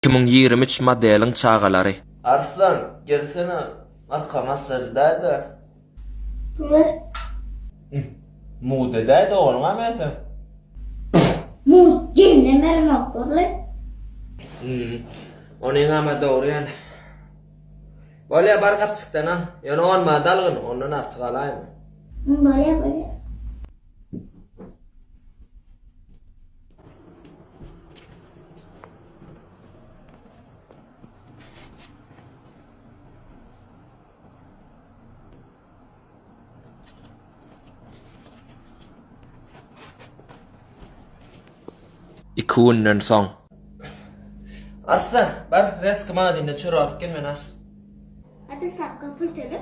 2023 modeliň çagalary. Arslan, gelsene, arka massaž edäý-dä. Bur. Mugt edäý doganyňa men sen. Mugt gelinem berenokdyrly. Onyňam-a dogry ýöne. Bolýa, bar gapjykdan al. Ýöne on manat algyn, ondan artyk alaýma. Bolýa, bolýa. Iki günden soň. Arslan, bar, reski magazinda çörek alyp gel, men aç. Hadi stawka pul töle.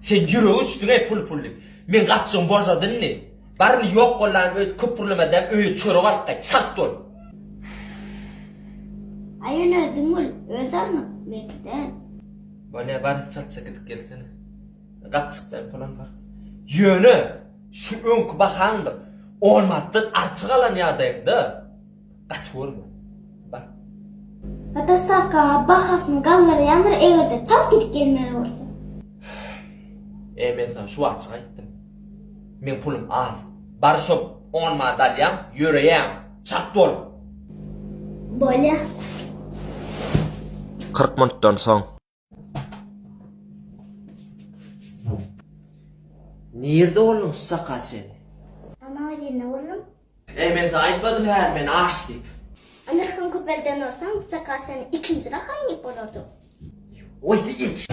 Sen ýüregi uçduň-eý pul-pul diýip. Meň gapjygym boşady indi. Bar indi ýok gollan öý köpürlemeden öýe çörek alyp gaýt, çalt bol. Aý ýöne özüň bul, öz alnyň, meňki däl. Bolýa bar çaltja gidip gelsene. Gapjykdan pulam bar. Ýöne şu öňki bahaňdyr. On manatdan artyk alan ýagdaýyňda Gaty görme. Bar. A dostawkaňa bahasyny galdyrýandyr egerde çalt gidip gelmeli bolsa. E men saňa şu wagtjyk aýtdym. Meň pulum az. Bar şo on manat alýaň, ýöreýäň. Çalt bol. Bolýa. 40 minutdan soň. Nirde bolduň şu çaka çenli? A magazinde boldum. Eý men saňa aýtmadym häli men aç diýip. A nyrhyny köpelden bolsaň bu çaka çenli ikinji naharyňy iýip bolardy. Oý iç.